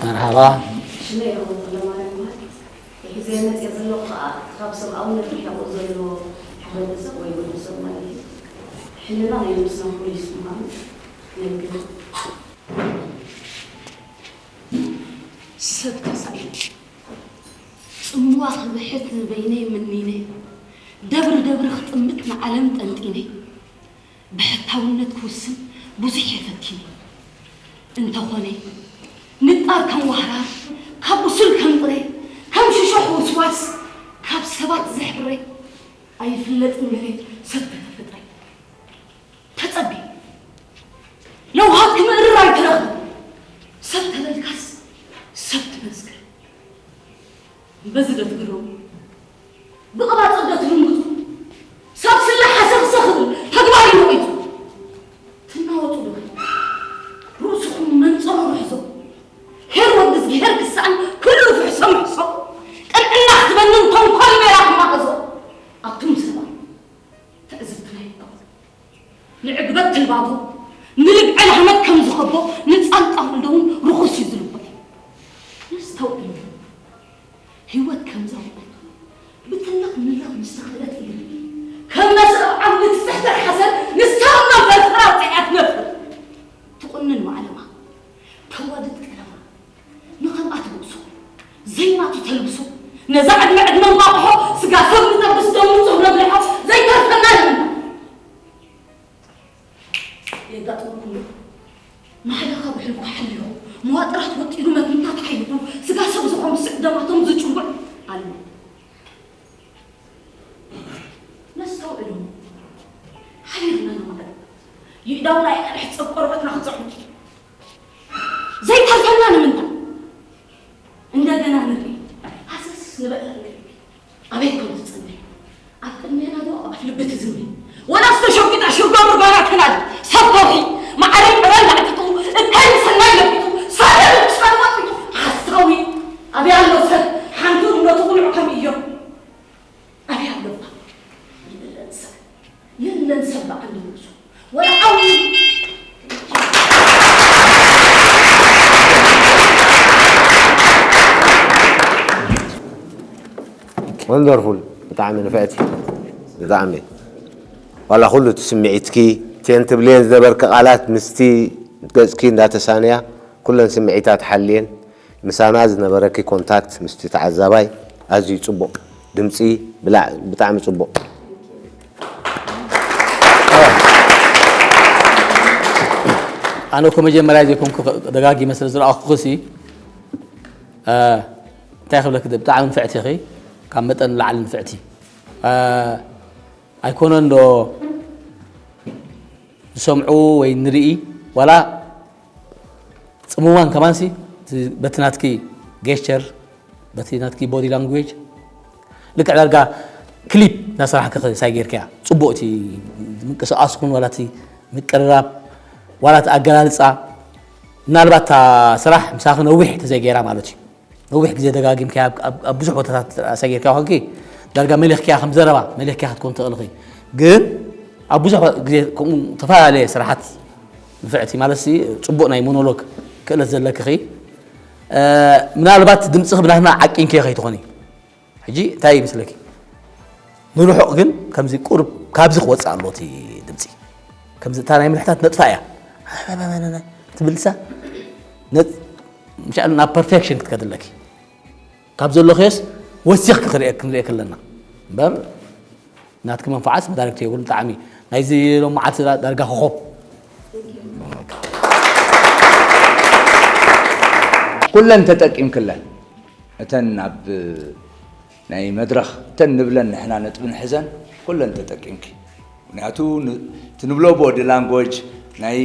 መርሃባ። ሽመይ ይኸውን ተኽለማርያም ይበሃል። ሕዚ መፅየ ዘለኹ ከዓ ካብ ሰብኣውነት ርሒቑ ዘሎ ሕብረተሰብ ወይ ወዲ ሰብ ማለት እዩ። ሕልና ናይ ነብስና ፖሊስ ምዃኑ ነግር። ሰብ ተሳኢሉ ጽምዋ ክብሕት ንበይነይ ምኒነ ደብሪ ደብሪ ክጥምት ንዓለም ጠንጢነ ብሕታውነት ክውስን ብዙሕ እየ ፈቲነ። እንተኾነ ንጣር ከም ዋህራር ካብ ብሱል ከም ጥረ ከም ሽሾሕ ውስዋስ ካብ ሰባት ዝሕብረ ኣይፍለጥን ገለ ሰብ ተተፈጥረ ተጸቢ ለውሃት ክምእርር ኣይትረኽብ ሰብ ተበልካስ ሰብ ትመስክር በዚ ደትግሮ ብቕባጽ ደትድንግጹ ሰብ ስለ ሓሰኽሰኽ ተግባር ይወቂቱ ትናወጡ ዶ ርእስኹም መንጸሮ ርሕዞ ሄር ወዲ እግዚኣብሔር ክሰኣን ኩሉ ፍሕሶ ምሕሶ ቅንዕና ክትበንን ተንኮል ሜላ ክማኸዞ ኣቱም ሰባት ትዕዝብትና ይብቃኹም ንዕግበት ትልባቦ ንልብዐ ላህመት ከም ዝኸቦ ንጻንጣ ወልደውን ርኹስ እዩ ዝልቦ ነስተውዕል ህይወት ከም ዘውዕል ብትልኽ ምልኽ ምስ ተኸለት እዩ ከም መስርዕ ዓምዲ ትስሕትር ሓሰር ንስታውና ፈርፈራ ጸያ ትነፍር ትቑንን ማዕለማ ተዋድድ ቀለማ ንኸምኣ ትብእሶ ዘይናቱ ተልብሶ ነዛ ዕድመ ዕድመ እንቋቑሖ ስጋ ሰብ ንጠብስ ደሙ ንጹህ ነብልሖ ዘይተርፈና ይብልና የጋጥመኩም ዶ? ማሕለኻ ብሕልኩ ሓሊኹ መዋጥራት ወጢኑ መትንታት ሓይልኩ ስጋ ሰብ ዝኾኑ ስዕ ደማቶም ዝጭውዕ ኣሎ ነስተውዕሉ ሓቢርና ንማዕረ ይእዳውና ኢና ንሕጸብ ቆርበትና ክጽዕኑ ዘይተርፈና ንምንታይ እንደገና ንርኢ ሃሰስ ንበል ንርኢ ኣበይ ከም ትጸንሕ ኣብ ቅድሜና ዶ ኣብ ኣፍ ልቢ ትዝምሪ ወላ ዝተሸጒጣ ሽርጓ ምርጓና ተናዲ ሰብ ከውሒ ማዕረ ዕረ ላዕጢጡ እንታይ ንሰናይ ለቢጡ ሳለ ብሳል ወጢጡ ሓሳዊ ኣበይ ኣሎ ሰብ ሓንቲ እምነቱ ቁኑዕ ከም እዮም ኣበይ ኣለዋ የለን ሰብ የለን ሰብ በዓል ንርእሱ ወላ ዓው ወንደርፉል ብጣዕሚ ንፍዕቲ ብጣዕሚ ዋላ ኩሉ እቲ ስምዒትኪ እተን ትብልየን ዝነበርኪ ቃላት ምስቲ ገፅኪ እንዳተሳነያ ኩለን ስምዒታት ሓልየን ምሳና ዝነበረኪ ኮንታክት ምስቲ ተዓዛባይ ኣዝዩ ፅቡቕ ድምፂ ብላዕ ብጣዕሚ ፅቡቕ ኣነ እኮ መጀመርያ ዘይኮንኩ ደጋጊመ ስለ ዝረኣኹ ሲ እንታይ ክብለክ ብጣዕሚ ንፍዕቲ ኢኺ ካብ መጠን ላዕሊ ንፍዕቲ ኣይኮነን ዶ ዝሰምዑ ወይ ንርኢ ዋላ ጽምዋን ከማንሲ በቲ ናትኪ gesture በቲ ናትኪ body language ልክዕ ዳርጋ clip እናሰራሕኪ ክሳይ ጌርክያ ጽቡቕ እቲ ምንቅስቃስ ኩን ዋላ እቲ ምቅርራብ ዋላ እቲ ኣገላልጻ ምናልባት እታ ስራሕ ምሳኺ ነዊሕ ተዘይገይራ ማለት እዩ ነዊሕ ግዜ ደጋጊምካ ኣብ ብዙሕ ቦታታት ኣሳጊርካ ኮንኪ ዳርጋ መሊኽክያ ከም ዘረባ መሊኽክያ ክትኮን ትኽእል ኢኺ ግን ኣብ ብዙሕ ግዜ ከምኡ ዝተፈላለየ ስራሓት ንፍዕቲ ማለት ጽቡቕ ናይ ሞኖሎግ ክእለት ዘለኪ ኺ ምናልባት ድምፅኺ ብናትና ዓቂንኪ ከይትኾኒ ሕጂ እንታይ ይመስለኪ ንርሑቕ ግን ከምዚ ቁርብ ካብዚ ክወፅእ ኣሎ እቲ ድምፂ ከምዚ እታ ናይ ምልሕታት ነጥፋ እያ ትብልሳ ምሻል ናብ perfection ክትከድለኪ ካብ ዘለኽዮስ ወሲኽኪ ክንሪኤክ ኣለና እምበር ናትኪ መንፈዓስ መዳርግቲ የብሉ ብጣዕሚ ናይዚ ሎም መዓልቲ ዳርጋ ኮኾብ ኩለን ተጠቂምክለን እተን ኣብ ናይ መድረኽ እተን ንብለን ንሕና ነጥቢ ንሕዘን ኩለን ተጠቂምኪ ምክንያቱ እቲ ንብሎ body language ናይ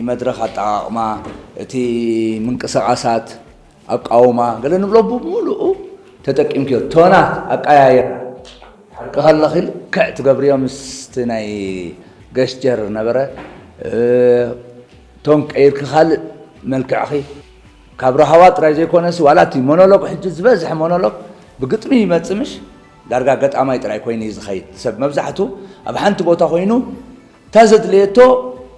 መድረኽ ኣጠቓቕማ እቲ ምንቅስቓሳት ኣቃውማ ገለ ንብሎ ብምሉኡ ተጠቂምክዮ ቶናት ኣቀያየር ሓቂ ከለኺ ልክዕ ትገብርዮ ምስቲ ናይ gesture ነበረ ቶን ቀይርኪ ካልእ መልክዕኺ ካብ ረሃዋ ጥራይ ዘይኮነስ ዋላ እቲ ሞኖሎግ ሕጂ ዝበዝሐ ሞኖሎግ ብግጥሚ ይመጽእ ምሽ ዳርጋ ገጣማይ ጥራይ ኮይኑ እዩ ዝኸይድ ሰብ መብዛሕቱ ኣብ ሓንቲ ቦታ ኮይኑ እታ ዘድለየቶ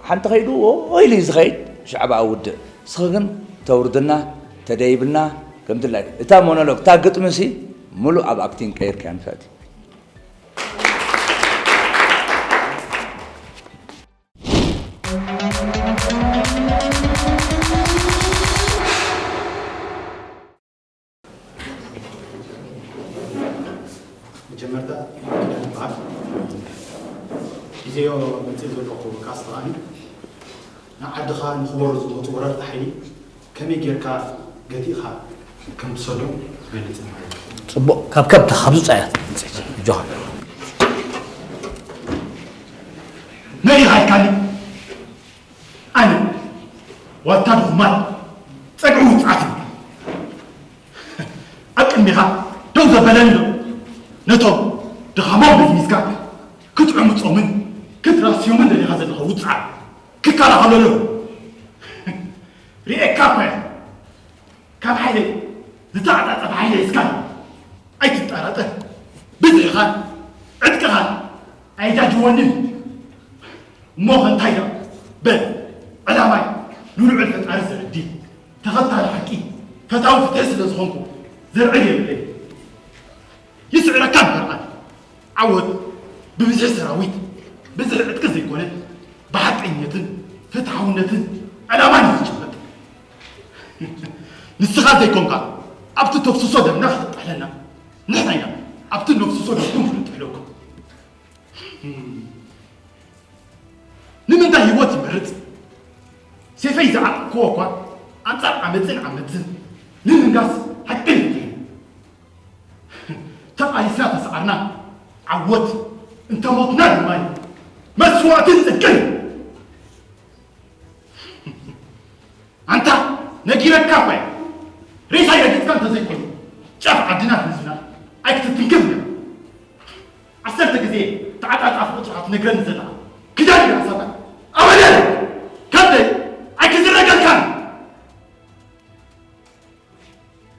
ሓንቲ ከይዱ ኦይሉ እዩ ዝኸይድ ሽዕባ ውድእ ንስኺ ግን እቲ ተውርድና፣ ተደይብና፣ ከምቲ ላ-፣ እታ ሞኖሎግ፣ እታ ግጥሚ ሲ፣ ሙሉእ ኣብ ኣክቲንግ ቀይርካያ ንሳቲ። መጀመርታ ይበሃል። ሒዘዮ መፅእ ዘለኹ ካስት ከዓኒ ንዓድኻ ንኽበሩ ዝመፁ ወረርቲ ሓይሊ ከመይ ጌርካ ገቲእኻ ከም ትሰዶም ትገልጽ ማለት እዩ። ፅቡቕ፣ ካብ ከብትኻ ካብ ዝውፃያ እጆኻ። መን ኢኻ ኢልካኒ? ኣነ ዋልታ ድኹማት ጸግዒ ውጽዓት እየ። ኣብ ቅድሜኻ ደው ዘበለን ኣሎ። ነቶም ድኻሞም መዝሚዝካ ክትዕምጾምን ክትራስዮምን ደሊኻ ዘለኻ ውጽዓት ክከላኸለሎም ርእየካ እኮ እየ። ካብ ሓይለይ ዝተዓጻጸፍ ሓይሊ ሒዝካ ኣይትጠራጠር። ብዝሒኻን ዕጥቅኻን ኣይጃጅወንን። እሞ ኸ እንታይ ደኣ? በል፣ ዕላማይ ንልዑል ፈጣሪ ዘርዲ፣ ተኸታሊ ሓቂ፣ ፈታዊ ፍትሒ ስለ ዝኾንኩ ዘርዕድ የብለይ። ይስዕረካ እምበር ዓወት ብብዝሒ ሰራዊት፣ ብዝሒ ዕጥቂ ዘይኮነ፣ ብሓቀኝነትን ፍትሓውነትን ዕላማን እዩ ዝጭበጥ። ንስኻ ዘይኮንካ ኣብቲ ተፍስሶ ደምና ክትጥሕለና፣ ንሕና ኢና ኣብቲ ነፍስሶ ደምኩም ክንጥሕለኩም። ንምንታይ ህይወት ይመርጽ? ሴፈይ ዝዓጠቕክዎ እኳ ኣንጻር ዓመጽን ዓመጽን ንምንጋስ ሓቂ እዩ። ተቓሊስና ተሰዓርና ዓወት፣ እንተሞትና ድማ መስዋእትን ጽድቅን። ኣንታ ነጊረካ እኳ እየ። ሬሳይ ረጊጽካ እንተዘይኮይኑ ጫፍ ዓድና ህዝብና ኣይክትትንክፍ ነይሩ። ዓሰርተ ግዜ ተዓጻጻፊ ቁጽርኻ ትነግረኒ ዘለኻ ክዳን ኢኻ ሳታ ኣበደን ከብደይ ኣይክዝረገልካን።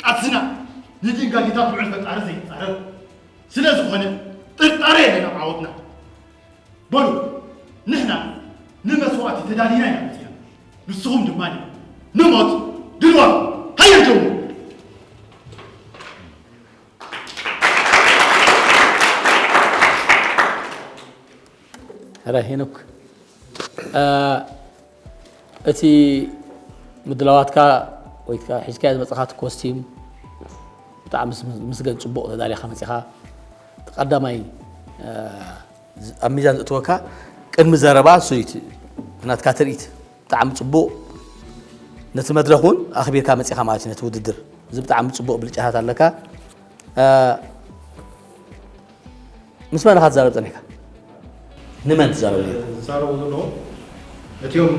ቃልስና ንድንጋጌታት ልዑል ፈጣሪ ዘይጻረር ስለ ዝኾነ ጥርጣረ የለን ኣብ ዓወትና። በሉ ንሕና ንመስዋእቲ ተዳሊና ኢና መጺና። ንስኹም ድማ ንሞት ድልዋት ሃየ ጀው። ሕረ ሄኖክ እቲ ምድላዋትካ ወይ ሒዝካዮ ዝመፅኻ እቲ ኮስቲም ብጣዕሚ ምስገን ፅቡቕ ተዳሊኻ መፂኻ እቲ ቀዳማይ ኣብ ሚዛን ዘእትወካ ቅድሚ ዘረባ እሱ እዩ ናትካ ትርኢት ብጣዕሚ ፅቡቕ ነቲ መድረኽ እውን ኣኽቢርካ መፂኻ ማለት እዩ ነቲ ውድድር እዚ ብጣዕሚ ፅቡቕ ብልጫታት ኣለካ ምስ መን ኢኻ ትዛረብ ጸኒሕካ? ንመን ትዛረብ ነይሩ? ዝዛረቡ ዘለዉ ነቲኦም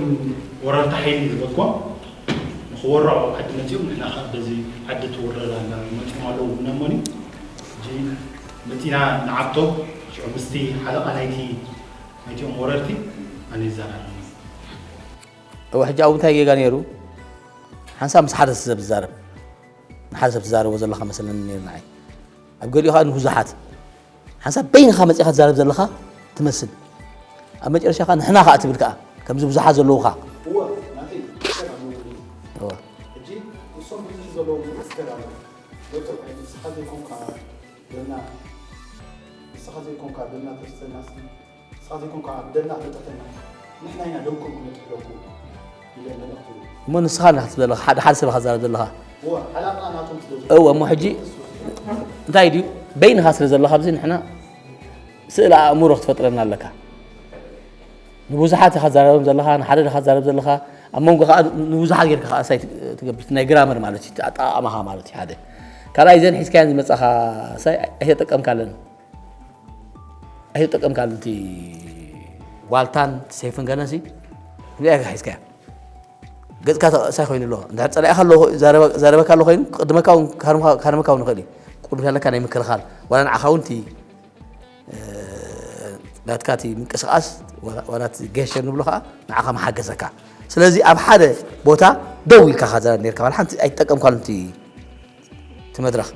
ወረርቲ ሓይሊ ዝበልኳ ንክወርዑ ኣብ ዓዲ መፂኦም ንሕና ከዓ በዚ ዓዲ ትውረር ኣላ መፂኦም ኣለዉ ብና እሞኒ ሕጂ መፂና ንዓብቶም ሽዑ ምስቲ ሓለቓ ናይቲ ናይቲኦም ወረርቲ ኣነ ይዘራረብ እወ ሕጂ ኣብኡ እንታይ ጌጋ ነይሩ? ሓንሳብ ምስ ሓደ ሰብ ዝዛረብ ንሓደ ሰብ ትዛረቦ ዘለኻ መሰለኒ ነይሩ ንዓይ ኣብ ገሊኡ ከዓ ንብዙሓት ሓንሳብ በይንኻ መፂኻ ትዛረብ ዘለኻ ትመስል ኣብ መጨረሻ ከዓ ንሕና ከዓ ትብል ከዓ ከምዚ ብዙሓት ዘለዉ ከዓ እወ ናተይ እወ ሕጂ እሶም ብዙሕ ዘለዎም እስከር ኣሎ ዶክተር ንስኻ ዘይኮንካ ደና ንስኻ ዘይኮንካ ደና ተስተናስ ንስኻ ዘይኮንካ ኣብ ደና ተጠተና ንሕና ኢና ደውኩም ክነጥሕለኩም ኢለ መልእኽቲ እሞ ንስኻ ናት ዘለኻ ሓደ ሓደ ሰብ ኢኻ ትዛረብ ዘለኻ እወ ሓላፍና ናቶም ስለ ዝኾነ እወ እሞ ሕጂ እንታይ ድዩ በይንኻ ስለ ዘለኻ ኣብዚ ንሕና ስእሊ ኣእምሮ ክትፈጥረና ኣለካ ንብዙሓት ኢኻ ትዛረቦም ዘለኻ ንሓደ ኢኻ ትዛረብ ዘለኻ ኣብ መንጎ ከዓ ንብዙሓት ጌርካ ከዓ ሳይ ትገብር ናይ ግራመር ማለት እዩ ኣጠቃቅማኻ ማለት እዩ ሓደ ካልኣይ ዘን ሒዝካያን ዝመፃኻ ሳይ ኣይተጠቀምካለን ኣይተጠቀምካሉ እቲ ዋልታን እቲ ሰይፍን ገለሲ እዚኣ ኢኻ ሒዝካያ ገፅካ ተቐሳይ ኮይኑ ኣሎ እንድሕር ፀላኢኻ ኣሎ ዘረበካ ኣሎ ኮይኑ ክቅድመካ እውን ክሃርመካ እውን ይኽእል እዩ ቁልፍ ያለካ ናይ ምክልኻል ዋላ ንዓኻ እውን እቲ ናትካ እቲ ምንቅስቃስ ዋላ እቲ ጌሸር ንብሎ ከዓ ንዓኻ መሓገዘካ ስለዚ ኣብ ሓደ ቦታ ደው ኢልካ ካ ዘረብ ነርካ ዋላ ሓንቲ ኣይትጠቀምካሉ እቲ መድረኽ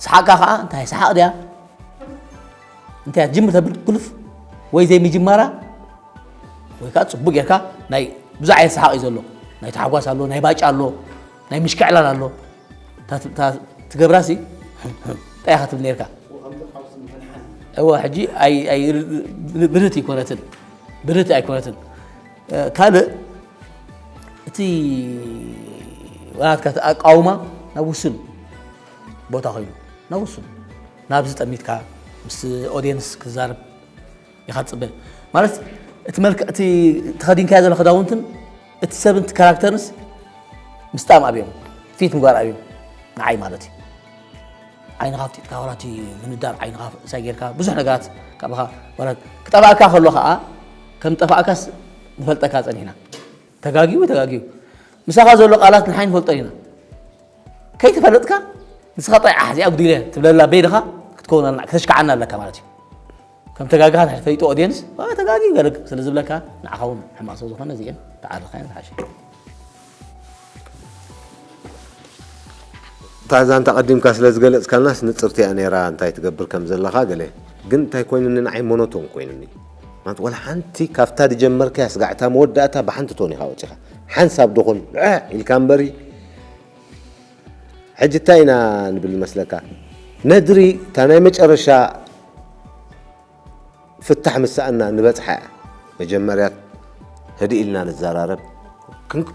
ሰሓቕካ ከዓ እንታይ ሰሓቕ ድያ እንታይ ትጅምር ተብል ግሉፍ ወይ ዘይምጅማራ ወይ ከዓ ፅቡቅ ጌርካ ናይ ብዙሕ ዓይነት ሰሓቕ እዩ ዘሎ ናይ ታሕጓስ ኣሎ፣ ናይ ባጫ ኣሎ፣ ናይ ምሽክዕላል ኣሎ። እታ ት- እታ ትገብራሲ እንታይ ኢኻ ትብል ነርካ? እወ፣ ሕጂ ኣይ- ኣይ- ብርህቲ ኣይኮነትን፣ ብርህቲ ኣይኮነትን። ካልእ እቲ ዋላትካ ኣቃውማ ናብ ውሱን ቦታ ኮይኑ ናብ ውሱን ናብዚ ጠሚትካ ምስ ኦዲየንስ ክዛረብ ኢኻ ትፅበ። ማለት እቲ መልክዕ እቲ ተኸዲንካዮ ዘሎ ክዳውንትን እቲ ሰብን እቲ ካራክተርንስ ምስጣም ኣብዮም፣ ፊት ምግባር ኣብዮም ንዓይ ማለት እዩ። ዓይንኻ ኣፍጢጥካ ዋላ እቲ ምንዳር ዓይንኻ ሳይ ጌርካ ብዙሕ ነገራት ካብኻ ዋላ ክጠፋእካ ከሎ ከዓ ከም ጠፋእካስ ንፈልጠካ ፀኒሕና። ተጋጊዩ ተጋጊዩ ምሳኻ ዘሎ ቃላት ንሓይ ንፈልጦ ኢና። ከይተፈለጥካ ንስኻ ጥራይ ኣሕ እዚኣ ጉዲለ ትብለላ በይንኻ ክትከውን ኣለና፣ ክተሽካዓና ኣለካ ማለት እዩ። ከም ተጋግኻ ንሕድ ፈሊጡ ኦድየንስ ተጋጊ ገለ ስለ ዝብለካ ንዓኻ እውን ሕማቕ ስለ ዝኾነ እዚአን ተዓርኻ ዝሓሸ። እታ ዛንታ ቀዲምካ ስለ ዝገለጽካልናስ ንጽርቲ እያ ነይራ እንታይ ትገብር ከም ዘለኻ ገለ ግን እንታይ ኮይኑኒ ንዓይ ሞኖቶን ኮይኑኒ ማለት ወላ ሓንቲ ካብታ ዝጀመርካያ ስጋዕታ መወዳእታ ብሓንቲ ቶን ኢኻ ወጺኻ ሓንሳብ ዶኾን ዐ ኢልካ እምበሪ ሕጂ እንታይ ኢና ንብል መስለካ ነድሪ እታ ናይ መጨረሻ ፍታሕ ምስ ሰኣና ንበጽሓ እያ። መጀመርያ ህድእ ኢልና ንዘራረብ።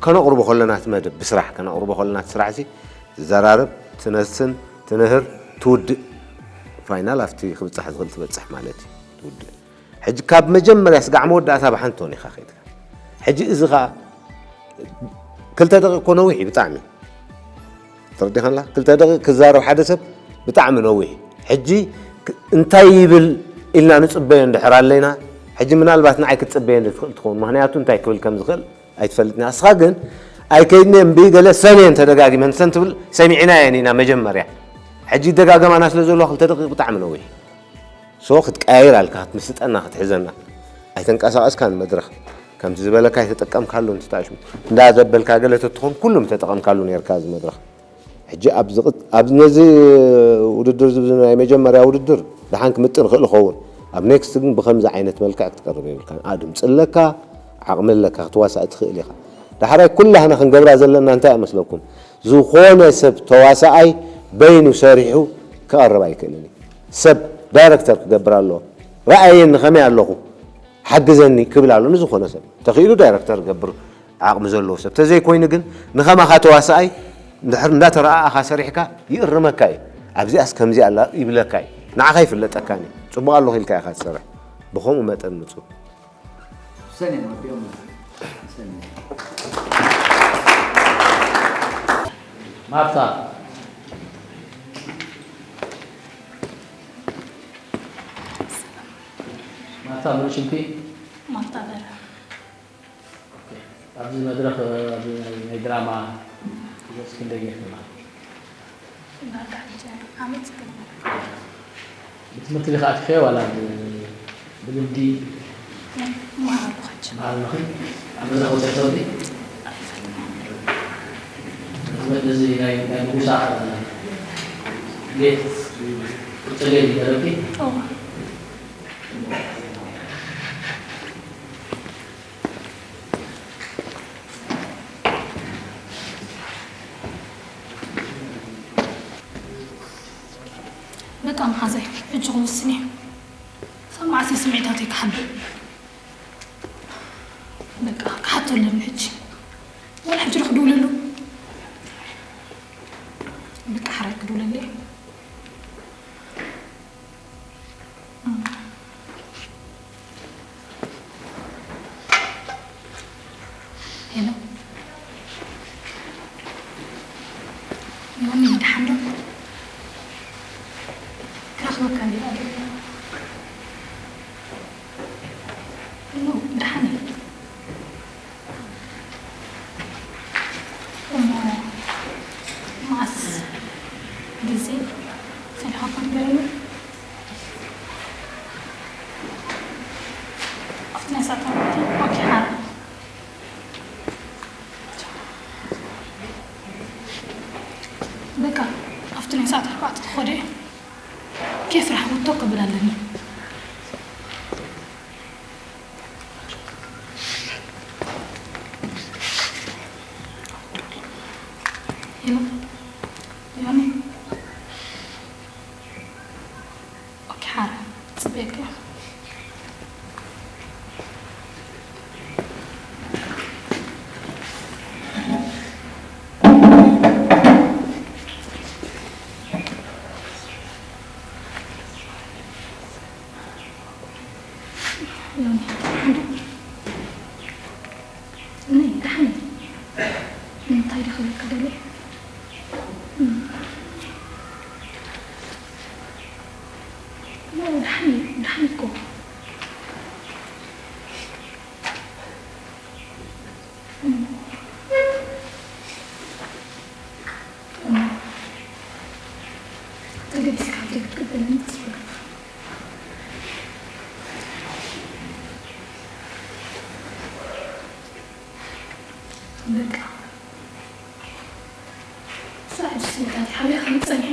ከነቕርቦ ከለና እቲ መደብ ብስራሕ ከነቕርቦ ከለና እቲ ስራሕ ሲ ትዘራረብ፣ ትነስን፣ ትንህር፣ ትውድእ። ፋይናል ኣብቲ ክብጻሕ ዝኽእል ትበጽሕ ማለት እዩ። ትውድእ። ሕጂ ካብ መጀመርያ ስጋዕ መወዳእታ ብሓንቶን ኢኻ ከይድካ። ሕጂ እዚ ኸኣ ክልተ ደቂቕ እኮ ነዊሕ እዩ ብጣዕሚ። ተረዲኻንላ ክልተ ደቂቕ ክዛረብ ሓደ ሰብ ብጣዕሚ ነዊሕ እዩ። ሕጂ እንታይ ይብል ኢልና ንፅበዮ እንድሕር ኣለና ሕጂ ምናልባት ንዓይ ክትፅበየኒ ትኽእል ትኸውን ምክንያቱ እንታይ ክብል ከም ዝኽእል ኣይትፈልጥን ኢኻ። እስኻ ግን ኣይከይድን እየ እምቢ ገለ ሰን እየን ተደጋጊመን ሰን ትብል ሰሚዕናየን ኢና መጀመርያ። ሕጂ ይደጋገማና ስለ ዘሎ ክልተ ደቂቕ ብጣዕሚ ነዊሕ እዩ። ሶ ክትቀያይር ኣልካ ክትምስጠና ክትሕዘና ኣይተንቀሳቐስካን መድረኽ ከምቲ ዝበለካ ኣይተጠቀምካሉን ትጣሽሙ እንዳ ዘበልካ ገለ ተትኾን ኩሉ ምተጠቐምካሉ ነርካ እዚ መድረኽ ሕጂ ኣብዚ ቅጥ- ኣብዚ ነዚ ውድድር እዚ ናይ መጀመርያ ውድድር ደሓን ክምጥን ይኽእል ይኸውን ኣብ ኔክስት ግን ብኸምዚ ዓይነት መልክዕ ክትቀርብ የብልካን ኣ ድምፂ ኣለካ ዓቕሚ ኣለካ ክትዋሳእ ትኽእል ኢኻ ዳሕራይ ኩላህና ክንገብራ ዘለና እንታይ ይመስለኩም ዝኾነ ሰብ ተዋሳኣይ በይኑ ሰሪሑ ክቐርብ ኣይክእልን እዩ ሰብ ዳይረክተር ክገብር ኣለዎ ረኣየኒ ከመይ ኣለኹ ሓግዘኒ ክብል ኣሎ ንዝኾነ ሰብ ተኽኢሉ ዳይረክተር ገብር ዓቕሚ ዘለዎ ሰብ ተዘይኮይኑ ግን ንኸማኻ ተዋሳኣይ እንድሕር እንዳተረኣኣኻ ሰሪሕካ ይእርመካ እዩ ኣብዚኣስ ከምዚ ኣላ ይብለካ እዩ ንዓኻ ይፍለጠካን እዩ ፅቡቕ ኣለኹ ኢልካ ኢኻ ትሰርሕ ብኸምኡ መጠን ምፁ ሰኔ ወዲኦም ሰኔ ማርታ ማርታ ምሉእ ሽምኪ ማርታ በረ ኣብዚ መድረኽ ኣብዚ ናይ ድራማ ገጽ ክንደይ ጌርክና? ዓመት ይገብር። ብትምህርቲ ዲኻ ኣቲኽዮ ዋላ ብልምዲ መሃር ኣለኹ ሕጂ። መሃር ኣለኺ? ኣብ መድረኽ ወፂኺ ትፈልጢ? ትምህርቲ እዚ ናይ ናይ ምውሳኽ ቤት ቅፅል ይደረግኪ? እወ። በቃ መሓዘይ ሕጂ ክውስን እየ። ሳብ መዓስ እየ ስምዒታተይ ክሓብእ? በቃ ክሓቶ ኣለኒ ሕጂ። ወላ ሕጂ ዶ ክድውለሉ? በቃ ሕራይ ክድውለሉ እየ። ሄሎ ዮኒ፣ ደሓን ዶ? ክረኽበካ እንዲየ ደሊየ። ኖ፣ ደሓን እየ። እሞ መዓስ ግዜ ሰሊኻ እኳ ንገረኒ። ኣብቲ ናይ ሰዓት ኣርባዕተ? ኦኬ፣ ሓራ። በቃ፣ ኣብቲ ናይ ሰዓት ኣርባዕተ ክኸዶ እየ። ኬፍ ራሕ ውቶ ክብል ኣለኒ። ዮኒ፣ ዮኒ። ኦኬ፣ ሓራ፣ ጽበየካ። ዮኒ፣ ሓንዱ። ነይ፣ ደሓን እየ። እንታይ ዶ ክብለካ ደልየ? እም። ኖ፣ ደሓን እየ፣ ደሓን እኮ። እም። እም። ተገዲስካ ዘይትቅበለኒ ተስፋ። በቃ፣ ሳዕዲ ስንታት ሓቢርካ ንጸንሑ።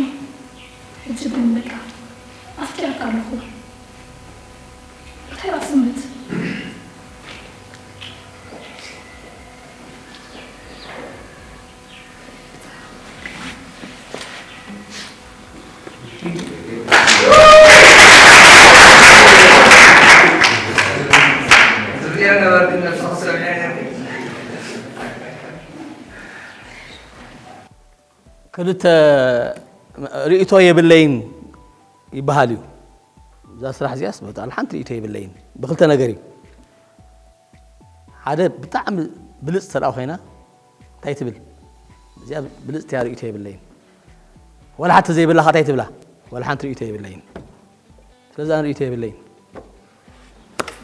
ሕጂ ግን በቃ፣ ኣፍቂረካ ኣለኹ። እንታይ ደኣ ስምት? ክልተ ርእይቶ የብለይን ይበሃል እዩ። እዛ ስራሕ እዚኣስ በጣዕሚ ሓንቲ ርእይቶ የብለይን። ብክልተ ነገር እዩ። ሓደ ብጣዕሚ ብልጽ ተደኣ ኮይና እንታይ ትብል? እዚኣ ብልጽቲ እያ፣ ርእይቶ የብለይን። ዋላ ሓንቲ ዘይብላ ከ እንታይ ትብላ? ዋላ ሓንቲ ርእይቶ የብለይን። ስለዚ ኣነ ርእይቶ የብለይን።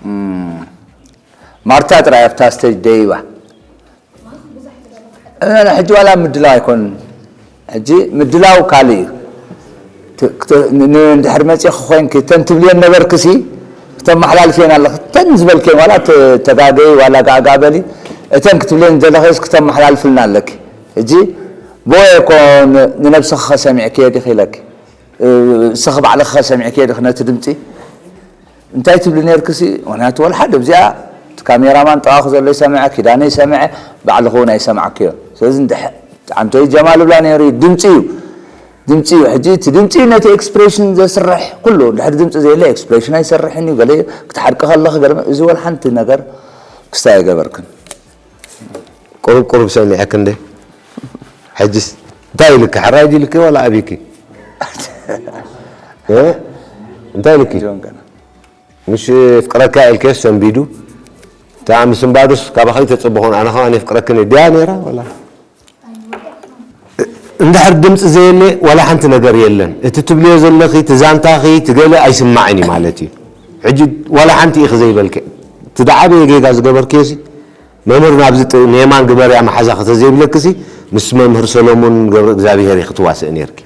እም፣ ማርታ ጥራይ ኣብታ ስቴጅ ደይባ። ሕጂ ዋላ ምድላው ኣይኮን። ሕጂ ምድላው ካልእ እዩ። ት-፣ ክተ-፣ ን-፣ ን-፣ እንድሕር መጺኺ ኮይንኪ፣ እተን ትብልየን ነበርክሲ፣ ክተመሓላልፍየን ኣለኺ። እተን ዝበልክየን ዋላ ተ-፣ ተጋገዪ ዋላ ጋጋ በሊ፣ እተን ክትብልየን ዘለኺስ ክተመሓላልፍልና ኣለኪ። ሕጂ ብወየ እኮ ን-፣ ንነብስኺ ከ ሰሚዕክዮ ዲኺ ኢለኪ። እ፣ ንስኺ ባዕልኺ ከ ሰሚዕክዮ ዲኺ ነቲ ድምጺ? እንታይ ትብሊ ነርክሲ? ምኽንያቱ ወላ ሓደ ኣብዚኣ እቲ ካሜራማን ጠዋኺ ዘሎ ይሰምዐ፣ ኪዳነ ይሰምዐ፣ ባዕልኺ እውን ኣይሰማዕክዮ። ስለዚ እንድሕ-፣ ኣንቶይ ጀማል እብላ ነይሩ እዩ፣ ድምጺ እዩ። ድምጺ እዩ። ሕጂ እቲ ድምጺ እዩ ነቲ ኤክስፕሬሽን ዘስርሕ ኩሉ። እንድሕር ድምጺ ዘየለ ኤክስፕሬሽን ኣይሰርሕን እዩ። ገለ ክትሓርቂ ከለኺ ገለ፣ እዚ ወላ ሓንቲ ነገር ክስታይ ኣይገበርክን። ቁሩብ ቁሩብ ሰሚዐክ እንደ። ሕጅስ እንታይ ኢልክ? ሕራይ ድዩ ኢልክ ዋላ ኣቢኪ? እ? እንታይ ኢልኪ? ጆን ገና። ምሽ የፍቅረካ ኢልከ ሰንቢዱ። እታ ምስንባዱስ ካባኺ ተጽብኾን፣ ኣነ ከማን የፍቅረክን ድያ ነይራ ዋላ? እንድሕር ድምፂ ዘየለ ዋላ ሓንቲ ነገር የለን። እቲ ትብልዮ ዘለኺ፣ እቲ ዛንታኺ፣ እቲ ገለ ኣይስማዕን እዩ ማለት እዩ። ሕጂ ዋላ ሓንቲ ኢኺ ዘይበልኪ። እቲ ዝዓበየ ጌጋ ዝገበርክዮሲ፣ መምህር ናብዚ ጥ-፣ ንየማን ግበርያ መሓዛ ከተዘይብለክሲ፣ ምስ መምህር ሰሎሞን ገብረ እግዚኣብሄር ኢኺ ትዋስእ ነይርኪ።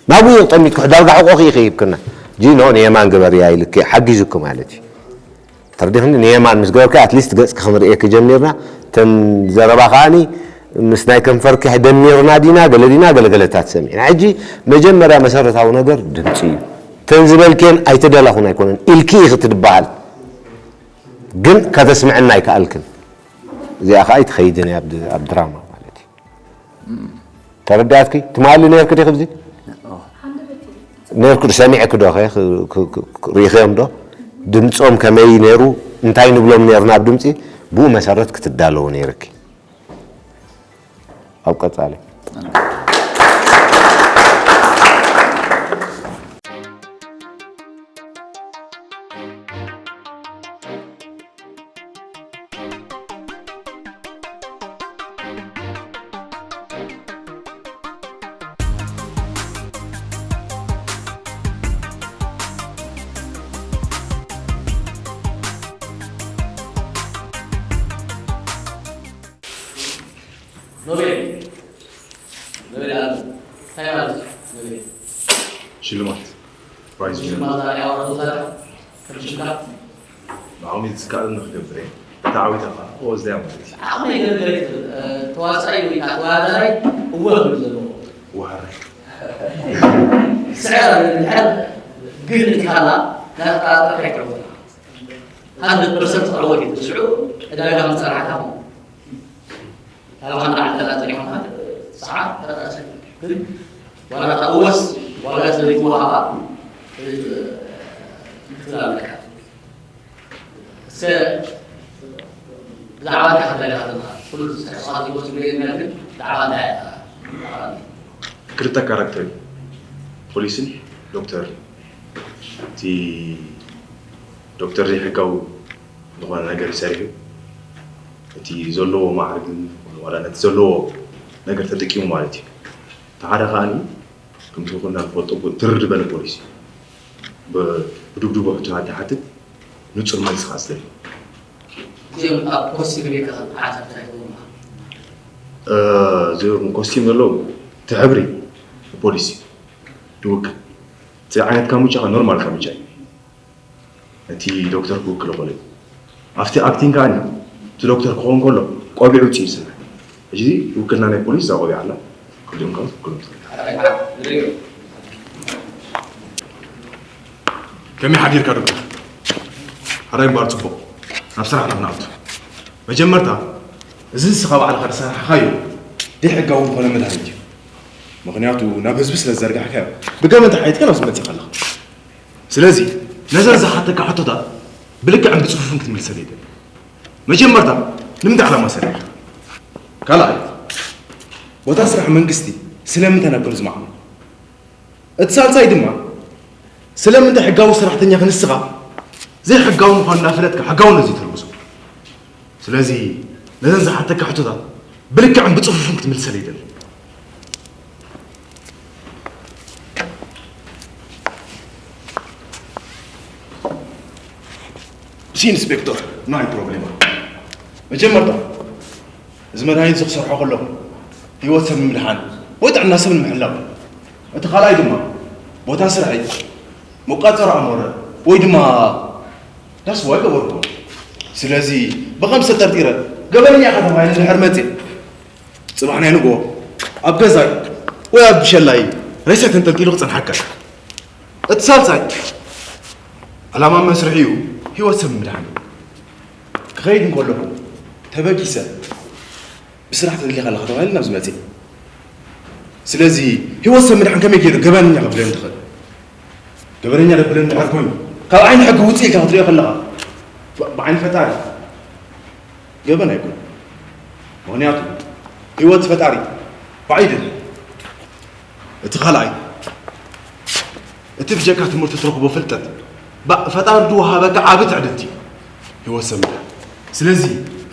ናብኡ ኢኺ ጠሚትኪ፣ ዳርጋ ሕቆኺ ኢኺ ሂብክና። ጂኖ ንየማን ግበርያ ኢልኪ፣ ሓጊዙኪ ማለት እዩ። ተረዲኽኒ? ንየማን ምስ ገበርኪ፣ ኣትሊስት ገጽኪ ክንርእየኪ ጀሚርና። እተን ዘረባ ከኣኒ ምስ ናይ ከንፈርኪ ደሚርና ዲና፣ ገለ ዲና፣ ገለ ገለታት ሰሚዕና። ሕጂ መጀመርያ መሰረታዊ ነገር ድምጺ እዩ። እተን ዝበልክየን ኣይተደለኹን ኣይኮነን፣ ኢልኪ ኢኺ ትድበሃል። ግን ከተስምዐና ኣይከኣልክን። እዚኣ ከኣ ኣይትኸይድን እያ ኣብ ድ-፣ ኣብ ድራማ ማለት እዩ። ተረዳእትኪ? ትማሊ ነርኪ ዲኺ ኣብዚ? ነርኩ ዶ ሰሚዕኪ ዶ ኸ? ክ-፣ ክ-፣ ክ-፣ ክ-፣ ሪኢኽዮም ዶ? ድምጾም ከመይ ነይሩ? እንታይ ንብሎም ነርና ኣብ ድምጺ? ብኡ መሰረት ክትዳለዉ ነይርኪ። ኣብ ቀጻሊ። ኖቤል። ኖቤል ኣለም። እንታይ ማለት እዩ? ኖቤል። ሽልማት። ፕራይዝ ሽልማት ዛሬ ያወረዱ ዛሬ። ከም ሽልማት። ንዓኦም ዝከኣለኒ ክገብር እየ። ተዓዊተ ኸዓ ክወስደያ ማለት እዩ። ዓቕመይ ገለ ገለ ይትብል፣ እ፣ ተዋሳኣይ ወይ ከዓ ተወዳዳራይ እወ ክብል ዘለዎ። ወሃራይ። ስዕር እንድሕር ግን እንተሃላ፣ ናተጣጣርካ ኣይትዕወትን። ሃንድረድ ፐርሰንት ትዕወት እዩ። ሽዑ ዕዳጋ መጸናዕታ ኹን። ታልኻ ንዓል ተላጸ ይኾን፣ ሰዓት ተላጸ። ዋላ እወስ ዋላ ስለ ዝወሃባ ትላለካ። እሰ ብዛዕባ እንታይ ክትበልዕ ኣለኻ? ኩሉ ተሳትፎ ዝብሎ የለን፣ ግን ብዛዕባ እንታይ ኢኻ? ክልተ ካራክተር እዩ። ፖሊስን ዶክተር። እቲ ዶክተር ዘይሕጋዊ ዝኾነ ነገር ሰሪሑ፣ እቲ ዘለዎ ማዕርግን ዋላ ነቲ ዘለዎ ነገር ተጠቂሙ ማለት እዩ። እቲ ሓደ ከኣኒ፣ ከምቲ ኩልና ንፈልጦ፣ ትርር ዝበለ ፖሊስ እዩ። ብ-፣ ብድብድቡ ሕቶ ዝሓትት፣ ንጹር መልሲ ከኣ ዝደሊ። እዚኦም ኣብ ኮስቲም ሪከ ዓሰርተ ኣይኮኑን። እ፣ እዚኦም ኮስቲም ዘለዎም፣ እቲ ሕብሪ ፖሊስ እዩ ዝውክል። እቲ ዓይነት ካሙቻ ከኣ ኖርማል ካሙቻ እዩ። ነቲ ዶክተር ክውክል ይኽእል እዩ። ኣብቲ ኣክቲንግ ከኣ እቲ ዶክተር ክኸውን ከሎ ቆቢዕ ውፅእ ይስነ። ሕጂ ውክልና ናይ ፖሊስ እዛ ቆቢዕ ኣላ። ክልቲኦም ከኣ ክውክሉ ይኽእሉ። ከመይ ሓዲርካ ዶክተር? ሓራይ እምበኣር ጽቡቕ። ናብ ስራሕና ክንኣቱ። መጀመርታ፣ እዚ ንስኻ ባዕልኻ ዝሰራሕኻዮ ዘይሕጋዊ ዝኾነ መድሃኒት እዩ። ምኽንያቱ ናብ ህዝቢ ስለ ዝዘርጋሕካዮ፣ ብገበን ተሓቲትካ ናብዚ መጺእካ ኣለኻ። ስለዚ ነዘን ዝሓተካ ሕቶታት ብልክዕን ብጽፉፍን ክትምልሰለይ ይደሊ። መጀመርታ፣ ንምንታይ ዕላማ ሰሪሕካ? ካልኣይ፣ ቦታ ስራሕ መንግስቲ ስለምንታይ ናብ ገምዚ ማዕበል? እቲ ሳልሳይ ድማ፣ ስለምንታይ ሕጋዊ ሰራሕተኛ ክንስኻ ዘይሕጋዊ ምዃኑ እናፈለጥካ ሕጋውነት ዘይተልግሶ? ስለዚ ነዘን ዝሓተካ ሕቶታት ብልክዕን ብጽፉፍን ክትምልሰለይ ይደሊ። ሲ ኢንስፔክቶር፣ ናይ ፕሮብሌማ። መጀመርታ፣ እዚ መድሃኒት እዚ ክሰርሖ ከለኹ ህይወት ሰብ ንምድሓን ወይ ጥዕና ሰብ ንምሕላው። እቲ ካልኣይ ድማ፣ ቦታ ስራሐይ፣ መቋጸሪ ኣእምሮ ወይ ድማ ዳስ ዋይ ገበርኩ። ስለዚ፣ ብኸምዚ ተጠርጢረ፣ ገበነኛ ኢኻ ተባሂለ እንድሕር መጽየ፣ ጽባሕ ናይ ንግሆ ኣብ ገዛይ ወይ ኣብ ብሸላይ ሬሳይ ተንጠልጢሉ ክጸንሓካ እዩ። እቲ ሳልሳይ ዕላማ መስርሒኡ ህይወት ሰብ ምድሓን እዩ። ክኸይድ እንከለኹ ተበጊሰ ብስራሕ ተደሊኻ ኣለኻ ተባሂለ ናብዚ መጽእ። ስለዚ ህይወት ሰብ ምድሓን ከመይ ገይሩ ገበነኛ ከብለኒ ትኽእል? ገበነኛ ደብለኒ ድሓር ኮይኑ ካብ ዓይኒ ሕጊ ውፅእ ኢልካ ክትሪኦ ከለኻ ብ-፣ ብዓይኒ ፈጣሪ ገበን ኣይኮን። ምኽንያቱ ህይወት ፈጣሪ ባዕሉ ይደሊ። እቲ ካልኣይ፣ እቲ ብጀካ ትምህርቲ ትረኽቦ ፍልጠት፣ ባ-፣ ፈጣሪ ዝወሃበካ ዓቢ ትዕድልቲ እዩ፣ ህይወት ሰብ ምድሓን። ስለዚ፣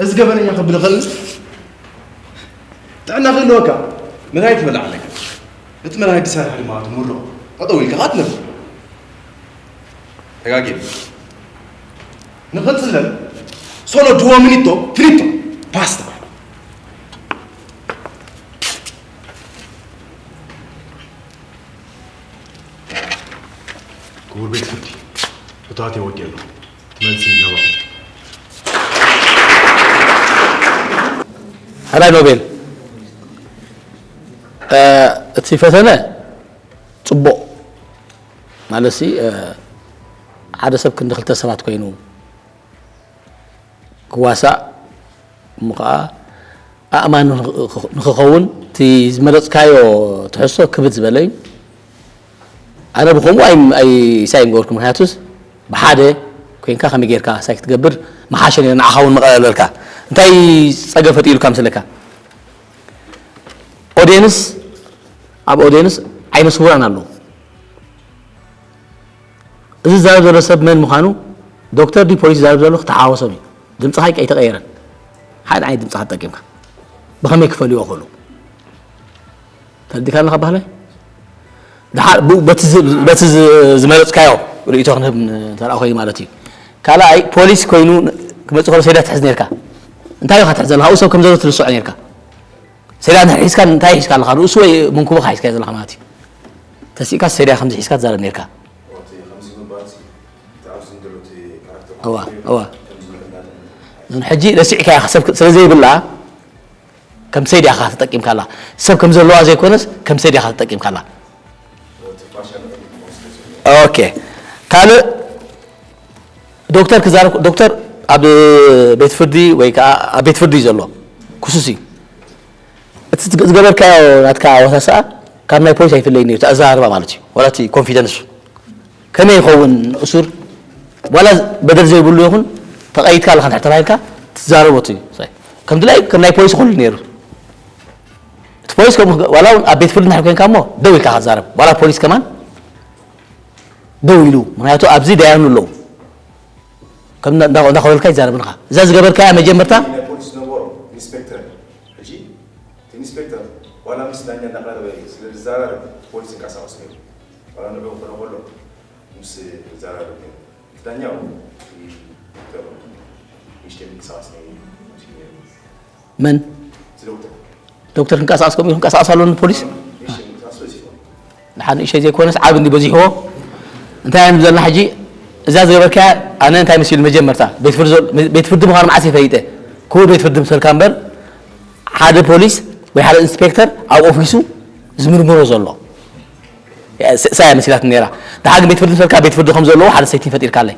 እዚ ገበነኛ ከብል ይኽእል፣ ጥዕና ክህልወካ፣ መድሃኒት ትበልዕ ኣለካ። እቲ መድሃኒት ዝሰርሕ ድማ ትምርዖ፣ ጠጠው ኢልካ ከኣ ትነብር። ተጋጊ። ንኽንጽለል፣ ሶሎ ዱዎ ሚኒቶ፣ ፊኒቶ፣ ፓስታ። ክቡር ቤት ፍርዲ፣ ሕቶታት የወዲእ ኣለኹ። እቲ መልሲ ናባኹም። ሕራይ ኖቤል፣ እ፣ እቲ ፈተነ ጽቡቕ ማለትሲ፣ እ፣ ሓደ ሰብ ክንዲ ክልተ ሰባት ኮይኑ ክዋሳእ፣ እሞ ኸዓ ኣእማን ንኽ-፣ ንኽኸውን እቲ ዝመረጽካዮ ትሕዝቶ ክብድ ዝበለ እዩ። ኣነ ብኸምኡ ኣይ-፣ ኣይ-፣ ሳይ ምገበርኩ። ምኽንያቱስ ብሓደ ኮይንካ ከመይ ጌርካ ሳይ ክትገብር ምሓሸ ነይሩ፣ ንዓኻ እውን መቐለለልካ። እንታይ ጸገም ፈጢሩልካ መስለካ? ኦድየንስ፣ ኣብ ኦድየንስ ዓይነ ስውራን ኣለዉ። እዚ ዝዛረብ ዘሎ ሰብ መን ምዃኑ፣ ዶክተር ድዩ ፖሊስ ዝዛረብ ዘሎ ክተሓዋወሶም እዩ። ድምፅኻ ኣይተቐየረን። ሓደ ዓይነት ድምፅኻ ተጠቂምካ። ብኸመይ ክፈልይዎ ክኽእሉ? ተረዲእካ ኣለኻ ባህላይ? ደሓር ብኡ በቲ ዝ-፣ በቲ ዝ-፣ ዝመረፅካዮ ርእይቶ ክንህብ ን-፣ እንተ ደኣ ኮይኑ ማለት እዩ። ካልኣይ፣ ፖሊስ ኮይኑ ን-፣ ክመፅእ ከሎ ሰይዳ ትሕዝ ነይርካ። እንታይ ኢኻ ትሕዝ ዘለኻ? ኣብኡ ሰብ ከም ዘሎ ትርስዖ ነይርካ። ሰይዳ እንድሕር ሒዝካ እንታይ ሒዝካ ኣለኻ? ርእሱ ወይ መንኩብኻ ሒዝካዮ ዘለኻ ማለት እዩ። ተሲእካ ሰይዳ ከምዚ ሒዝካ ትዛረብ ነይርካ። እዋ፣ እዋ። ሕጂ ረሲዕካ ኢኻ፣ ሰብ ስለ ዘይብላ ከም ሰይድ ኢኻ ተጠቂምካላ። ሰብ ከም ዘለዋ ዘይኮነስ ከም ሰይድ ኢኻ ተጠቂምካላ። ኦኬ። ካልእ ዶክተር ክዛረብ፣ ዶክተር ኣብ ቤት ፍርዲ ወይ ከዓ ኣብ ቤት ፍርዲ እዩ ዘሎ። ክሱስ እዩ። እቲ ዝገበርካዮ ናትካ ኣወሳስኣ ካብ ናይ ፖሊስ ኣይፍለይ ነይሩ ኣዘራርባ ማለት እዩ። ዋላ እቲ ኮንፊደንስ ከመይ ይኸውን? እሱር ዋላ በደል ዘይብሉ ይኹን፣ ተቐይድካ ኣለኻ እንድሕር ተባሂልካ ትዛረቦ እቲ እዩ። ከም ድላይ ከም ናይ ፖሊስ ይኹን ነይሩ። እቲ ፖሊስ ከም ዋላ እውን ኣብ ቤት ፍርዲ እንድሕር ኮንካ እሞ ደው ኢልካ ክትዛረብ፣ ዋላ ፖሊስ ከማን ደው ኢሉ፣ ምክንያቱ ኣብዚ ዳያኑ ኣለዉ። ከም እንዳ- እንዳ- እንዳኸበልካ ይዛረብንኻ። እዛ ዝገበርካያ መጀመርታ ናይ ፖሊስ ነበሩ ኢንስፔክተር። ሕጂ እቲ ኢንስፔክተር ዋላ ምስ ዳኛ እንዳቐረበ ስለ ዝዘራረብ ፖሊስ ይንቀሳቐስ ነይሩ። ዋላ ንዕኡ ክኾነ ከሎ ምስ ዝዘራረብ ነይሩ። እቲ ዳኛ እውን እቲ ዶክተር ንእሽተይ ምንቅስቓስ ነይሩ። መን? እቲ ዶክተር ዶክተር ክንቀሳቐስ ከምኡ ክንቀሳቐስ ኣለዎ ፖሊስ? ንእሽተይ ምንቅስቓስ በዚሕዎ። ንሓደ ንእሽተይ ዘይኮነስ ዓቢ እንዲ በዚሕዎ። እንታይ ኢና ንብል ዘለና ሕጂ? እዛ ዝገበርካያ ኣነ እንታይ መሲሉ መጀመርታ ቤት ፍርዲ ዘሎ- ቤት ፍርዲ ምዃኑ መዓስ እየ ፈሊጠ? ክቡር ቤት ፍርዲ ምሰልካ እምበር ሓደ ፖሊስ ወይ ሓደ ኢንስፔክተር ኣብ ኦፊሱ ዝምርምሮ ዘሎ። እሳ እያ መሲላት ነይራ። ደሓር ግን ቤት ፍርዲ ምሰልካ ቤት ፍርዲ ከም ዘለዎ ሓደ ሰይቲን ፈጢርካለይ።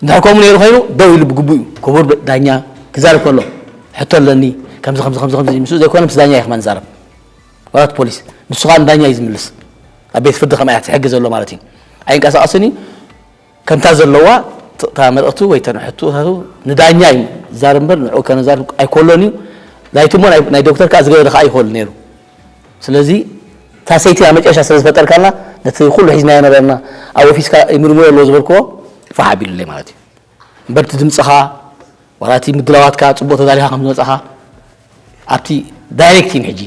እንድሕር ከምኡ ነይሩ ኮይኑ ደው ኢሉ ብግቡእ እዩ። ክቡር ዳኛ ክዛረብ ከሎ ሕቶ ኣለኒ፣ ከምዚ ከምዚ ከምዚ ከምዚ ምስኡ ዘይኮነ ምስ ዳኛ እዩ ከማን ዝዛረብ። ዋላ እቲ ፖሊስ ንሱ ከዓ ንዳኛ እዩ ዝምልስ። ኣብ ቤት ፍርዲ ከምኣ እያ ሕጊ ዘሎ ማለት እዩ። ኣይንቀሳቐስን እዩ። ከምታ ዘለዋ እታ መልእኽቱ ወይ እተን ሕቶታቱ ንዳኛ እዩ ዝዛረብ እምበር ንዕኡ ከነዛርብ ኣይኮሎን እዩ። ናይቲ እሞ ናይ ናይ ዶክተር ከዓ ዝገበረ ከዓ ይኸሉ ነይሩ። ስለዚ እታ ሰይቲ ኣብ መጨረሻ ስለ ዝፈጠርካልና ነቲ ኩሉ ሒዝናዮ ነበርና ኣብ ኦፊስካ ይምርምሮ ኣለዎ ዝበልክዎ ፋሕ ኣቢሉለይ ማለት እዩ። እምበር እቲ ድምፅኻ ዋላ እቲ ምድላዋትካ ፅቡቕ ተዳሊኻ ከም ዝመፃኻ ኣብቲ ዳይሬክቲን ሕጂ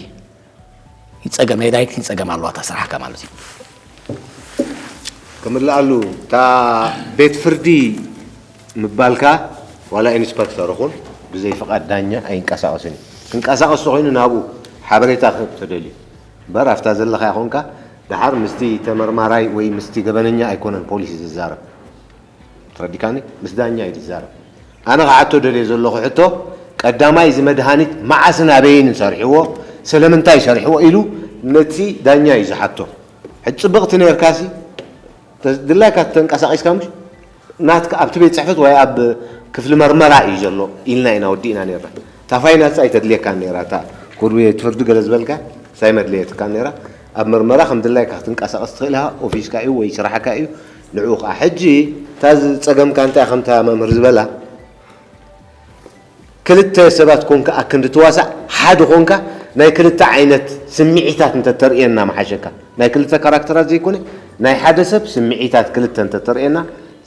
ይፀገም ናይ ዳይሬክቲን ፀገም ኣለዋ እታ ስራሕካ ማለት እዩ። ክምልኣሉ እታ ቤት ፍርዲ ምባልካ ዋላ ኢንስፐክተር ኹን ብዘይ ፍቓድ ዳኛ ኣይንቀሳቐስን እዩ። ክንቀሳቐስ ተኾይኑ ናብኡ ሓበሬታ ክህብ ተደልዩ እምበር ኣብታ ዘለኻያ ኾንካ ደሓር ምስቲ ተመርማራይ ወይ ምስቲ ገበነኛ ኣይኮነን ፖሊስ ዝዛረብ። ትረዲካኒ? ምስ ዳኛ እዩ ዝዛረብ። ኣነ ክሓቶ ደልየ ዘለኹ ሕቶ ቀዳማይ እዚ መድሃኒት መዓስን ኣበይን ሰሪሕዎ ስለምንታይ ሰሪሕዎ ኢሉ ነቲ ዳኛ እዩ ዝሓቶ። ሕጂ ፅብቕቲ ነርካሲ ድላይካ ተንቀሳቒስካ ምሽ ናትካ ኣብቲ ቤት ፅሕፈት ወይ ኣብ ክፍሊ መርመራ እዩ ዘሎ ኢልና ኢና ወዲእና ነርና። እታ ፋይናንስ ኣይተድልየካን ነይራ እታ ኮድ ቤት ፍርዲ ገለ ዝበልካ ሳይ መድለየትካ ነይራ። ኣብ መርመራ ከም ድላይካ ክትንቀሳቐስ ትኽእል ኢኻ። ኦፊስካ እዩ ወይ ስራሕካ እዩ። ንዕኡ ከዓ ሕጂ እታ ዝፀገምካ እንታይ ከምታ መምህር ዝበላ ክልተ ሰባት ኮንካ ኣክንዲ ትዋሳእ ሓደ ኮንካ ናይ ክልተ ዓይነት ስምዒታት እንተተርእየና መሓሸካ። ናይ ክልተ ካራክተራት ዘይኮነ ናይ ሓደ ሰብ ስምዒታት ክልተ እንተተርእየና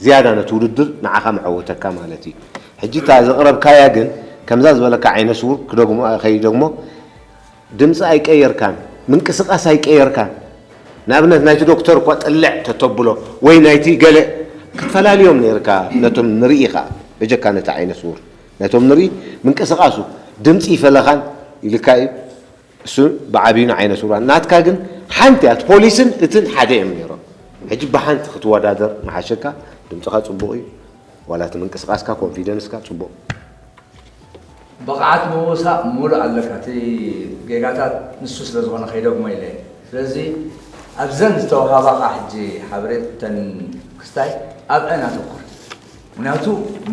ዝያዳ ነቲ ውድድር ንዓኻ መዐወተካ ማለት እዩ። ሕጂ እታ ዘቕረብካያ ግን ከምዛ ዝበለካ ዓይነ ስውር ክደግሞ ከይደግሞ ድምፂ ኣይቀየርካን፣ ምንቅስቓስ ኣይቀየርካን። ንኣብነት ናይቲ ዶክተር እኳ ጥልዕ ተተብሎ ወይ ናይቲ ገለ ክትፈላልዮም ነይርካ ነቶም ንርኢ ኸዓ በጀካ ነቲ ዓይነ ስውር ነቶም ንርኢ ምንቅስቓሱ ድምፂ ይፈለኻን ኢልካ እዩ። እሱ ብዓብዩ ንዓይነ ስውራን ናትካ ግን ሓንቲ እያ። እቲ ፖሊስን እትን ሓደ እዮም ነይሮም። ሕጂ ብሓንቲ ክትወዳደር ምሓሸካ። ድምፅኻ ፅቡቕ እዩ። ዋላ እቲ ምንቅስቓስካ ኮንፊደንስካ ፅቡቕ። ብቕዓት ምውሳእ ሙሉእ ኣለካ። እቲ ጌጋታት ንሱ ስለ ዝኾነ ከይደግሞ ኢለ እየ። ስለዚ ኣብዘን ዝተውሃባኻ ሕጂ ሓበሬተን ክስታይ ኣብአን ኣተኩር። ምክንያቱ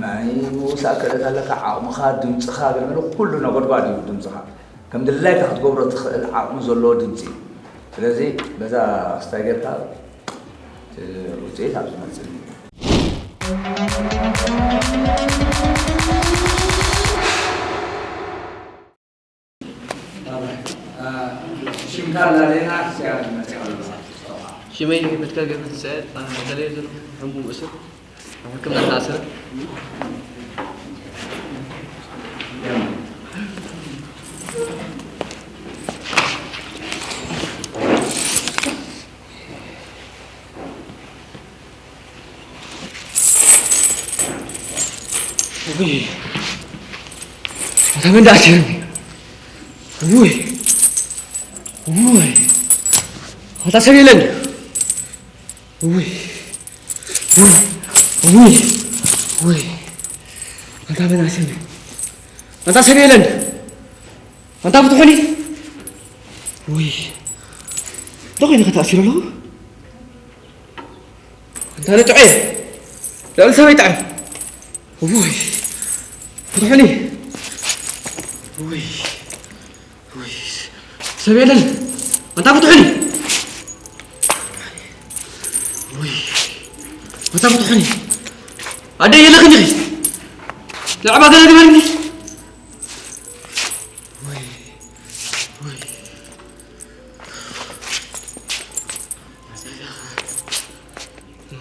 ናይ ምውሳእ ክእለት ኣለካ፣ ዓቕምኻ፣ ድምፅኻ፣ ገለመለ ኩሉ ነጎድጓድ እዩ ድምፅኻ። ከም ድላይካ ክትገብሮ ትኽእል ዓቕሚ ዘለዎ ድምፂ እዩ። ስለዚ በዛ ክስታይ ጌርካ እቲ ውፅኢት ኣብ ዝመፅእ እዩ። ሽምካ እናለና ክስያ መፅያ ኣለዋ። ሽመይ መትከል ገብረትንሳኤ እባላለሁ። በተለይ ዘሎ ሕሙም እሱር ኣብ ሕክምና ተኣስረ። ውይ ኣታ መንዳእቲ ውይ ውይ ኣታ ሰብ የለን ውይ ውይ ውይ ኣንታ መናእሰይ ኣንታ ሰብ የለን ኣንታ ፍትሑኒ ውይ እንታይ ኮይኑ ከተኣሲሩ ኣለኹ ኣንታ ነጥዑ ልዕሊ ሰበይ ጥዕም ውይ ፍትሑኒ ውይ ውይ ሰብ የለን ኣንታ ፍትሑኒ! ወይ! ኣንታ ፍትሑኒ! ኣደይ የለኽን ኢኺ! ልዕባ ገለ ግበርኒ! ወይ! ወይ!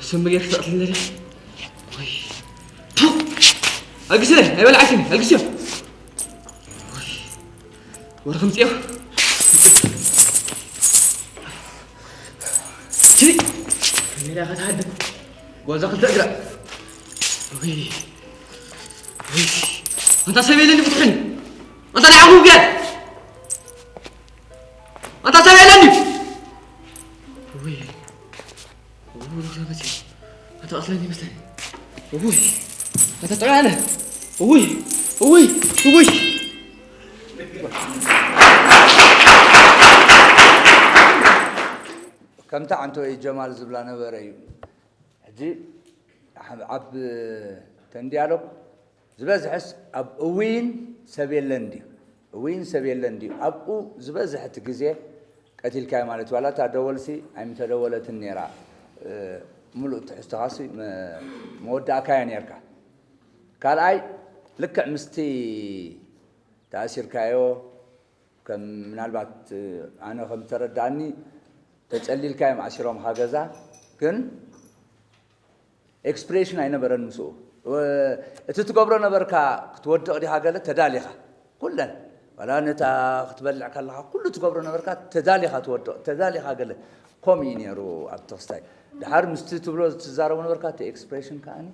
ስም ጌርኪ ተቐትልኒ ዲኺ? ወይ! ቱ! ኣልግስለ! ኣይበልዓኪን! ኣልግስዮ! ወይ! ወረ ከምጽዮ። ቺ! ሜዳ ከተሃድም። ጎዛ ክልተ እግራ። ወይ! ወይ! ኣንታ ሰብ የለን ፍትሕን! ኣንታ ደሓኹ ውግያት! ኣንታ ሰብ የለን! ወይ! ውይ፣ ዶክተር መሲሉ። ኣንታ ቀትለኒ ይመስለኒ። ውይ! ኣንታ ጥዑይ ኣነ! ውይ! ውይ! ውይ! ከምታ ዓንተወይ ጀማል ዝብላ ነበረ እዩ። ሕጂ ኣብ ተን ዲያሎግ ዝበዝሐስ ኣብ እዊን ሰብ የለን ድዩ? እዊን ሰብ የለን ድዩ? ኣብኡ ዝበዝሐ እቲ ግዜ ቀቲልካዮ ማለት እዩ። ዋላ እታ ደወልሲ ኣይምተደወለትን ነይራ። እ፣ ሙሉእ ትሕዝቶኻሲ መ-፣ መወዳእካዮ ነይርካ። ካልኣይ ልክዕ ምስቲ ተኣሲርካዮ ከም ምናልባት ኣነ ከም ተረዳእኒ ተጸሊልካ እዮም ኣሲሮምኻ ገዛ፣ ግን ኤክስፕሬሽን ኣይነበረን ምስኡ። ወ-፣ እቲ ትገብሮ ነበርካ ክትወድቕ ዲኻ ገለ ተዳሊኻ። ኩለን ዋላ ነታ ክትበልዕ ከለኻ ኩሉ ትገብሮ ነበርካ ተዳሊኻ ትወድቕ፣ ተዳሊኻ ገለ። ከምኡ እዩ ነይሩ ኣብቲ ክስታይ። ድሓር ምስቲ ትብሎ ትዛረቦ ነበርካ እቲ ኤክስፕሬሽን ከኣኒ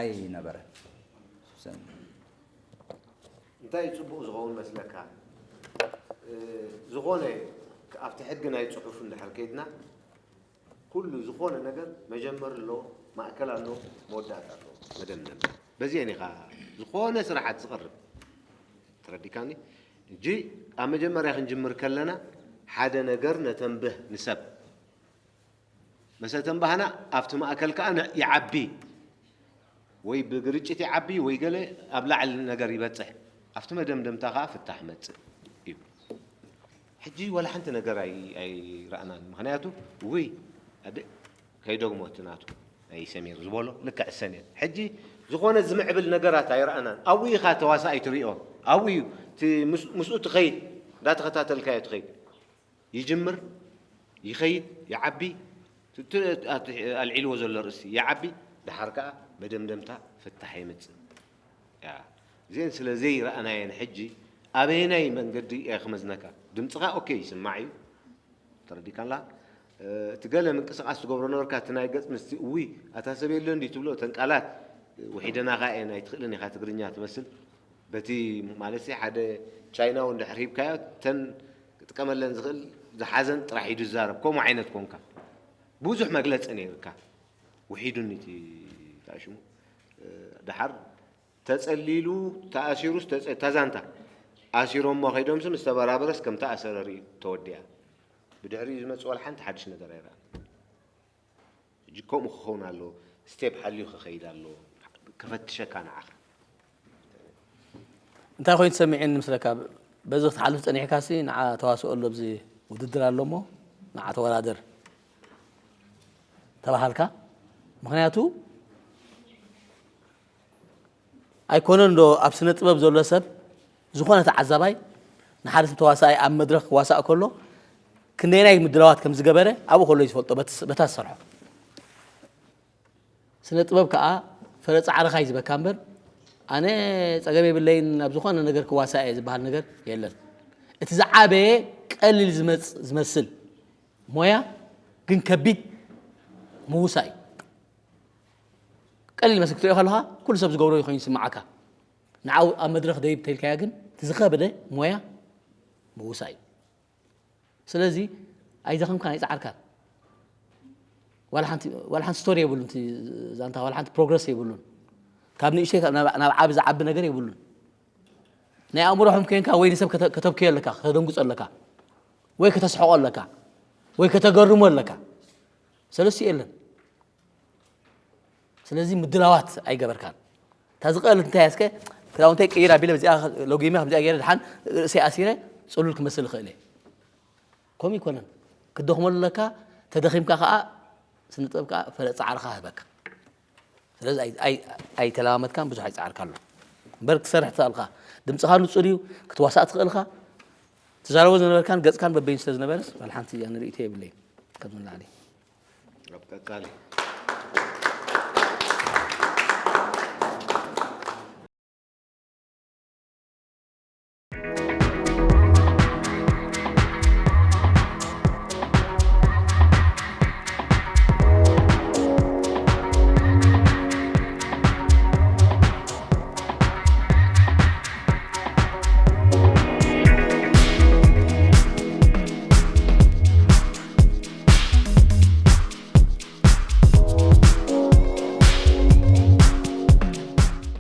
ኣይነበረን። እንታይ እዩ ጽቡቕ ዝኸውን መስለካ? እ፣ ዝኾነ ኣብቲ ሕጊ ናይ ጽሑፍ እንድሕር ከይድና፣ ኩሉ ዝኾነ ነገር መጀመሪ ኣለዎ፣ ማእከል ኣለዎ፣ መወዳእታ ኣለዎ፣ መደምደምታ። በዚአን ኢኻ ዝኾነ ስራሓት ዝቐርብ። ተረዲካኒ? ሕጂ ኣብ መጀመርያ ክንጅምር ከለና ሓደ ነገር ነተንብህ ንሰብ። መሰተን ባህና ኣብቲ ማእከል ከኣ ን-፣ ይዓቢ፣ ወይ ብግርጭት ይዓቢ፣ ወይ ገለ ኣብ ላዕሊ ነገር ይበጽሕ። ኣብቲ መደምደምታ ከኣ ፍታሕ መጽእ እዩ። ሕጂ ዋላ ሓንቲ ነገር ኣይ-፣ ኣይረኣናን። ምኽንያቱ፣ ውይ፣ ኣደ-፣ ከይደግሞ እቲ ናቱ ናይ ሰሚር ዝበሎ ልክዕ እሰን እየን። ሕጂ ዝኾነ ዝምዕብል ነገራት ኣይረኣናን። ኣብኡ ኢኻ ተዋሳኣይ ትሪኦ። ኣብኡ እዩ እቲ ምስ-፣ ምስኡ ትኸይድ፣ እንዳተኸታተልካዮ ትኸይድ። ይጅምር፣ ይኸይድ፣ ይዓቢ፣ ት-፣ ት-፣ ኣት-፣ ኣልዒልዎ ዘሎ ርእሲ ይዓቢ፣ ደሓር ከኣ መደምደምታ ፍታሕ የምጽእ። ያ፣ እዚአን ስለ ዘይረኣናየን ሕጂ ኣበየናይ መንገዲ እየ ክመዝነካ? ድምጽኻ ኦኬ ይስማዕ እዩ፣ ተረዲካላ? እ፣ እቲ ገለ ምንቅስቓስ ትገብሮ ነበርካ፣ እቲ ናይ ገጽ ምስቲ እውይ፣ ኣታ ሰብ የለን ድዩ ትብሎ፣ እተን ቃላት ውሒደናኻ እየን፣ ኣይትኽእልን ኢኻ ትግርኛ ትመስል። በቲ ማለትሲ ሓደ ቻይናዊ እንድሕር ሂብካዮ፣ እተን ክጥቀመለን ዝኽእል ዝሓዘን ጥራሕ እዩ ዝዛረብ። ከምኡ ዓይነት ኮንካ። ብዙሕ መግለጺ ነይርካ። ውሒዱኒ እቲ፣ እንታይ ሽሙ፣ እ፣ ደሓር ተጸሊሉ፣ ተኣሲሩስ ተጸ-፣ እታ ዛንታ። ኣሲሮሞ ከይዶምሲ ምስ ተበራበረስ ከም ተኣሰረ ርእዩ ተወዲኣ። ብድሕሪኡ ዝመጽእ ዋላ ሓንቲ ሓድሽ ነገር ኣይረኣን። ሕጂ ከምኡ ክኸውን ኣለዎ፣ ስቴፕ ሓልዩ ክኸይድ ኣለዎ፣ ከፈትሸካ ንዓኻ። እንታይ ኮይኑ ተሰሚዑኒ ምስለካ፣ በዚ ክትሓልፍ ጸኒሕካሲ ንዓ ተዋስኦ ኣሎ፣ ኣብዚ ውድድር ኣሎ እሞ ንዓ ተወዳደር ተባሃልካ። ምኽንያቱ ኣይኮነን ዶ ኣብ ስነ ጥበብ ዘሎ ሰብ፣ ዝኾነ ተዓዛባይ ንሓደ ሰብ ተዋሳኣይ ኣብ መድረኽ ክዋሳእ ከሎ ክንደየናይ ምድላዋት ከም ዝገበረ ኣብኡ ከሎ እዩ ዝፈልጦ፣ በቲ ስ-፣ በታ ዝሰርሖ። ስነ ጥበብ ከኣ ፍረ ጻዕርኻ እዩ ዝበካ እምበር፣ ኣነ ጸገም የብለይን ኣብ ዝኾነ ነገር ክዋሳእ እየ ዝበሃል ነገር የለን። እቲ ዝዓበየ ቀሊል ዝመጽ-፣ ዝመስል ሞያ ግን ከቢድ ምውሳእ እዩ። ቀሊል መስል ክትሪኦ ከለኻ ኩሉ ሰብ ዝገብሮ ኮይኑ ይስምዓካ። ንዓኡ ኣብ መድረኽ ደይብ ተይልካያ ግን እቲ ዝኸበደ ሞያ ምውሳእ እዩ። ስለዚ ኣይደኸምካን ኣይጸዓርካን። ዋላ ሓንቲ፣ ዋላ ሓንቲ ስቶሪ የብሉን እቲ ዛንታ፣ ዋላ ሓንቲ ፕሮግረስ የብሉን። ካብ ንእሽተይ ካብ ናብ፣ ናብ ዓቢ ዝዓቢ ነገር የብሉን። ናይ ኣእምሮ ሕሙም ኮይንካ ወይ ንሰብ ከተ-፣ ከተብክዮ ኣለካ፣ ከተደንግጾ ኣለካ፣ ወይ ከተስሕቆ ኣለካ፣ ወይ ከተገርሞ ኣለካ። ሰለስቲኡ የለን። ስለዚ ምድላዋት ኣይገበርካን። እታ ዝቐል እንታይ እስከ ክዳውንተይ ቀይር ኣቢለ ብዚኣ ለጉመ ከምዚኣ ገይረ ደሓን ርእሰይ ኣሲረ ጽሉል ክመስል እኽእል እየ። ከምኡ ይኮነን። ክትደኽመሉ ኣለካ። ተደኺምካ ከዓ ስነ ጥበብ ከዓ ፍረ ፃዕርኻ ህበካ። ስለዚ ኣይ- ኣይ- ኣይተለማመድካን ብዙሕ ኣይፃዕርካ ኣሎ እምበር ክትሰርሕ ትኽእልካ። ድምፅኻ ንፁር እዩ። ክትዋሳእ ትኽእልካ። ትዛረቦ ዝነበርካን ገፅካን በበይን ስለ ዝነበረስ ባል ሓንቲ ኣነ ርእቶ የብለይ። ከምዚ ንላዕሊ ኣብ ቀፃሊ